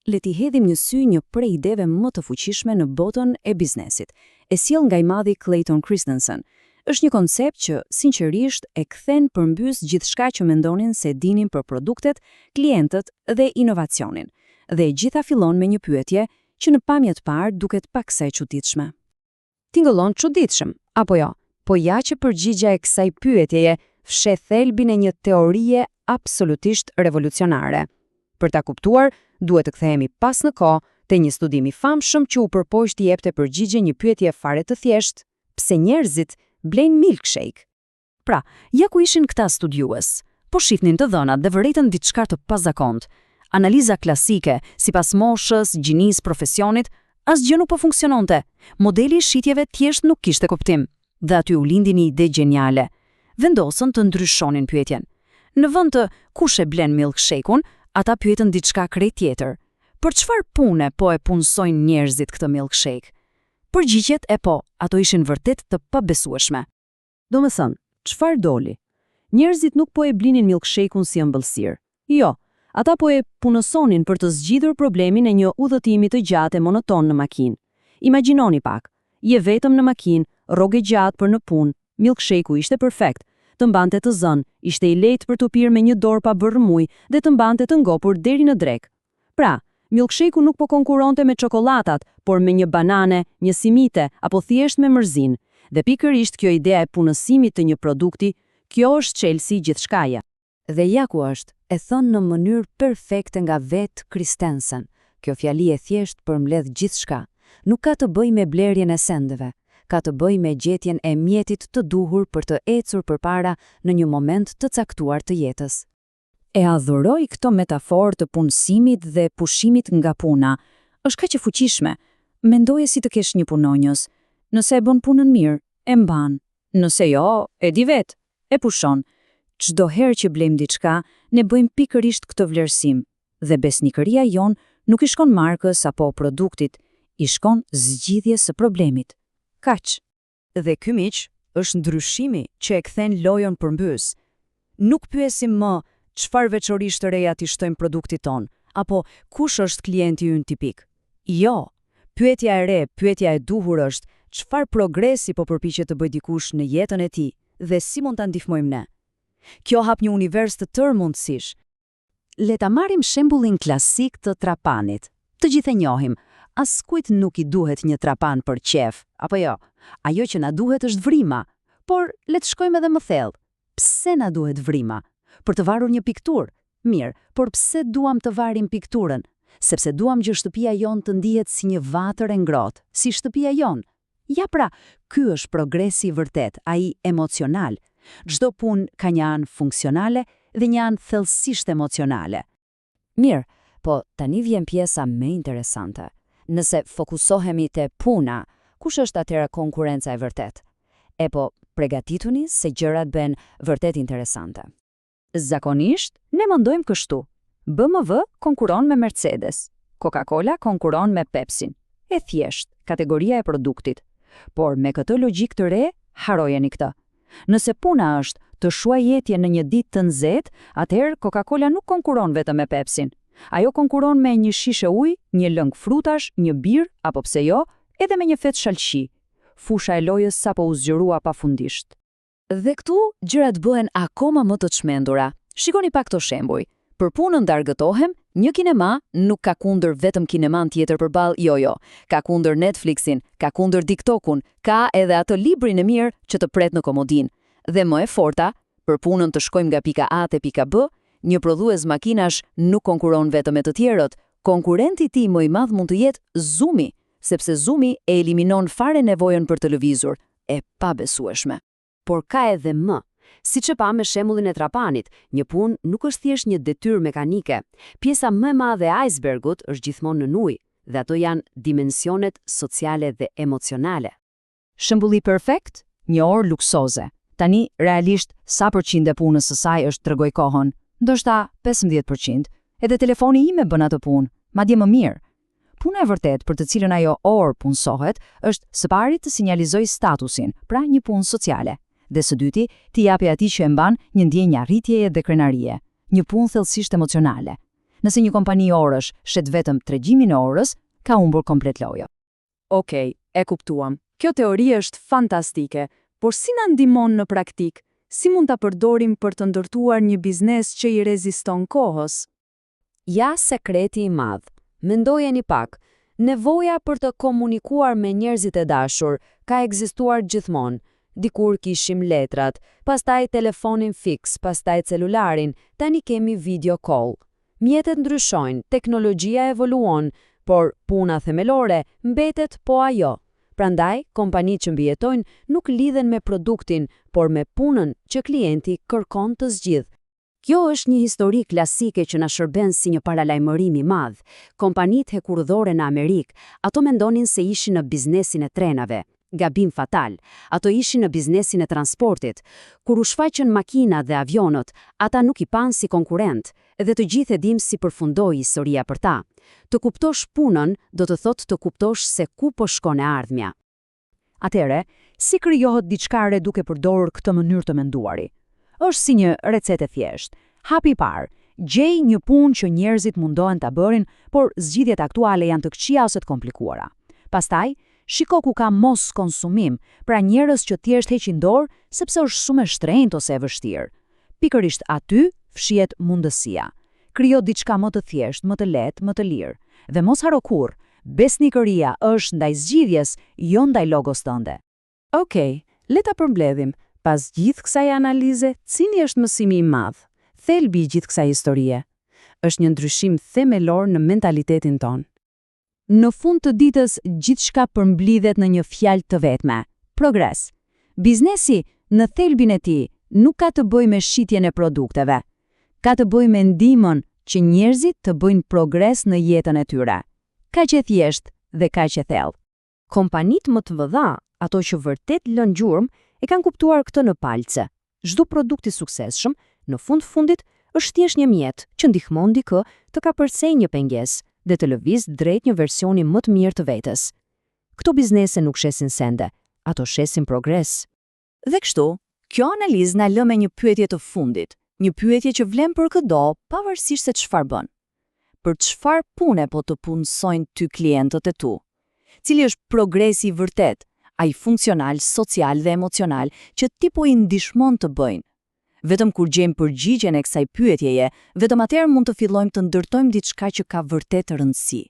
Le t'i hedhim një sy një prej ideve më të fuqishme në botën e biznesit, e sjellë nga i madhi Clayton Christensen. Është një koncept që, sinqerisht, e kthen përmbys gjithçka që mendonin se dinin për produktet, klientët dhe inovacionin. Dhe e gjitha fillon me një pyetje që në pamje të parë duket paksa e çuditshme. Tingëllon çuditshëm, apo jo? Po ja që përgjigja e kësaj pyetjeje fsheh thelbin e një teorie absolutisht revolucionare. Për ta kuptuar, duhet të kthehemi pas në kohë, te një studim i famshëm që u përpoq t'i jepte përgjigje një pyetje fare të thjeshtë, pse njerëzit blejnë milkshake? Pra, ja ku ishin këta studiues. Po shihnin të dhënat dhe vërejtën diçka të pazakontë. Analiza klasike, sipas moshës, gjinisë, profesionit, asgjë nuk po funksiononte. Modeli i shitjeve thjesht nuk kishte kuptim. Dhe aty u lindi një ide gjeniale. Vendosën të ndryshonin pyetjen. Në vend të kush e blen milkshake-un, ata pyetën diçka krejt tjetër. Për çfarë pune po e punësojnë njerëzit këtë milkshake? Përgjigjet e po, ato ishin vërtet të pabesueshme. Domethënë, çfarë doli? Njerëzit nuk po e blinin milkshake-un si ëmbëlsirë. Jo, ata po e punësonin për të zgjidhur problemin e një udhëtimi të gjatë e monoton në makinë. Imagjinoni pak, je vetëm në makinë, rrugë e gjatë për në punë, milkshake-u ishte perfekt, të mbante të zënë, ishte i lehtë për t'u pirë me një dorë pa bërë rrëmujë dhe të mbante të ngopur deri në drekë. Pra, milkshake-u nuk po konkurronte me çokollatat, por me një banane, një simite, apo thjesht me mërzinë. Dhe pikërisht kjo idea e punësimit të një produkti, kjo është çelësi i gjithçkaje. Dhe ja ku është, e thënë në mënyrë perfekte nga vetë Christensen, kjo fjali e thjeshtë përmbledh gjithçka. Nuk ka të bëjë me blerjen e sendeve, ka të bëjë me gjetjen e mjetit të duhur për të ecur përpara në një moment të caktuar të jetës. E adhuroj këtë metaforë të punësimit dhe pushimit nga puna. Është kaq e fuqishme. Mendoje si të kesh një punonjës. Nëse e bën punën mirë, e mban. Nëse jo, e di vetë, e pushon. Çdo herë që blejmë diçka, ne bëjmë pikërisht këtë vlerësim. Dhe besnikëria jonë nuk i shkon markës apo produktit, i shkon zgjidhjes së problemit. Kaq. Dhe ky miq, është ndryshimi që e kthen lojën përmbys. Nuk pyesim më çfarë veçorish të reja t'i shtojmë produktit tonë, apo kush është klienti ynë tipik. Jo, pyetja e re, pyetja e duhur është çfarë progresi po përpiqet të bëjë dikush në jetën e tij dhe si mund ta ndihmojmë ne. Kjo hap një univers të tërë mundësish. Le ta marrim shembullin klasik të trapanit. Të gjithë e njohim. Askujt nuk i duhet një trapan për qejf, apo jo? Ajo që na duhet është vrima. Por le të shkojmë edhe më thellë. Pse na duhet vrima? Për të varur një pikturë. Mirë, por pse duam të varim pikturën? Sepse duam që shtëpia jonë të ndihet si një vatër e ngrohtë, si shtëpia jonë. Ja pra, ky është progresi i vërtetë, ai emocional. Çdo punë ka një anë funksionale dhe një anë thellësisht emocionale. Mirë, po tani vjen pjesa më interesante. Nëse fokusohemi te puna, kush është atëherë konkurrenca e vërtetë? Epo, pregatituni se gjërat bëhen vërtet interesante. Zakonisht, ne mendojmë kështu, BMW konkurron me Mercedes, Coca-Cola konkurron me Pepsin. E thjeshtë, kategoria e produktit. Por me këtë logjikë të re, harrojeni këtë. Nëse puna është të shuajë etjen në një ditë të nxehtë, atëherë Coca-Cola nuk konkurron vetëm me Pepsin. Ajo konkurron me një shishe ujë, një lëng frutash, një birrë, apo pse jo, edhe me një fetë shalqi. Fusha e lojës sapo u zgjerua pafundisht. Dhe këtu, gjërat bëhen akoma më të çmendura. Shikoni pak këto shembuj. Për punën të argëtohem, një kinema nuk ka kundër vetëm kinemanë tjetër përballë, jo jo. Ka kundër Netflixin, ka kundër TikTokun, ka edhe atë librin e mirë që të pret në komodinë. Dhe më e forta, për punën të shkojmë nga pika A te pika B, një prodhues makinash nuk konkurron vetëm me të tjerët, konkurrenti i tij më i madh mund të jetë Zoom-i, sepse Zoom-i e eliminon fare nevojën për të lëvizur. E pabesueshme. Por ka edhe më. Siç e pamë me shembullin e trapanit, një punë nuk është thjesht një detyrë mekanike. Pjesa më e madhe e icebergut është gjithmonë nën ujë, dhe ato janë dimensionet sociale dhe emocionale. Shembulli perfekt? Një orë luksoze. Tani, realisht, sa përqind e punës së saj është të tregojë kohën? Ndoshta 15%. Edhe telefoni im e bën atë punë, madje më mirë. Puna e vërtetë për të cilën ajo orë punësohet është së pari të sinjalizojë statusin, pra një punë sociale, dhe së dyti t'i japi atij që e mban një ndjenjë arritjeje dhe krenarie, një punë thellësisht emocionale. Nëse një kompani orësh shet vetëm tregimin e orës, ka humbur komplet lojën. Okej, e kuptuam. Kjo teori është fantastike, por si na ndihmon në praktikë? Si mund ta përdorim për të ndërtuar një biznes që i reziston kohës? Ja sekreti i madh. Mendojeni pak, nevoja për të komunikuar me njerëzit e dashur ka ekzistuar gjithmonë. Dikur kishim letrat, pastaj telefonin fiks, pastaj celularin, tani kemi video call. Mjetet ndryshojnë, teknologjia evoluon, por puna themelore mbetet po ajo. Prandaj, kompanitë që mbijetojnë nuk lidhen me produktin, por me punën që klienti kërkon të zgjidhë. Kjo është një histori klasike që na shërben si një paralajmërim i madh. Kompanitë hekurudhore në Amerikë, ato mendonin se ishin në biznesin e trenave. Gabim fatal. Ato ishin në biznesin e transportit. Kur u shfaqën makinat dhe avionët, ata nuk i panë si konkurrent, dhe të gjithë e dimë si përfundoi historia për ta. Të kuptosh punën do të thotë të kuptosh se ku po shkon e ardhmja. Atëherë, si krijohet diçka e re duke përdorur këtë mënyrë të menduari? Është si një recetë e thjeshtë. Hapi i parë, gjej një punë që njerëzit mundohen ta bërin, por zgjidhjet aktuale janë të këqija ose të komplikuara. Pastaj, shiko ku ka mos konsumim, pra njerëz që thjesht heqin dorë sepse është shumë e shtrenjtë ose e vështirë. Pikërisht aty fshihet mundësia. Krijo diçka më të thjeshtë, më të lehtë, më të lirë. Dhe mos harro kurrë, besnikëria është ndaj zgjidhjes, jo ndaj logos tënde. Okej, le ta përmbledhim. Pas gjithë kësaj analize, cili është mësimi i madh? Thelbi i gjithë kësaj historie? Është një ndryshim themelor në mentalitetin tonë. Në fund të ditës, gjithçka përmblidhet në një fjalë të vetme: progres. Biznesi, në thelbin e tij, nuk ka të bëjë me shitjen e produkteve. Ka të bëjë me ndihmën që njerëzit të bëjnë progres në jetën e tyre. Kaq e thjeshtë dhe kaq e thellë. Kompanitë më të mëdha, ato që vërtet lënë gjurmë, e kanë kuptuar këtë në palce. Çdo produkt i suksesshëm, në fund fundit, është thjesht një mjet që ndihmon dikë të kapërcejë një pengesë dhe të lëvizë drejt një versioni më të mirë të vetes. Këto biznese nuk shesin sende, ato shesin progres. Dhe kështu, kjo analizë na lë me një pyetje të fundit, një pyetje që vlen për këdo, pavarësisht se çfarë bën. Për çfarë pune po të punësojnë ty klientët e tu? Cili është progresi i vërtetë, ai funksional, social dhe emocional që ti po i ndihmon të bëjnë? Vetëm kur gjejmë përgjigjen e kësaj pyetjeje, vetëm atëherë mund të fillojmë të ndërtojmë diçka që ka vërtet rëndësi.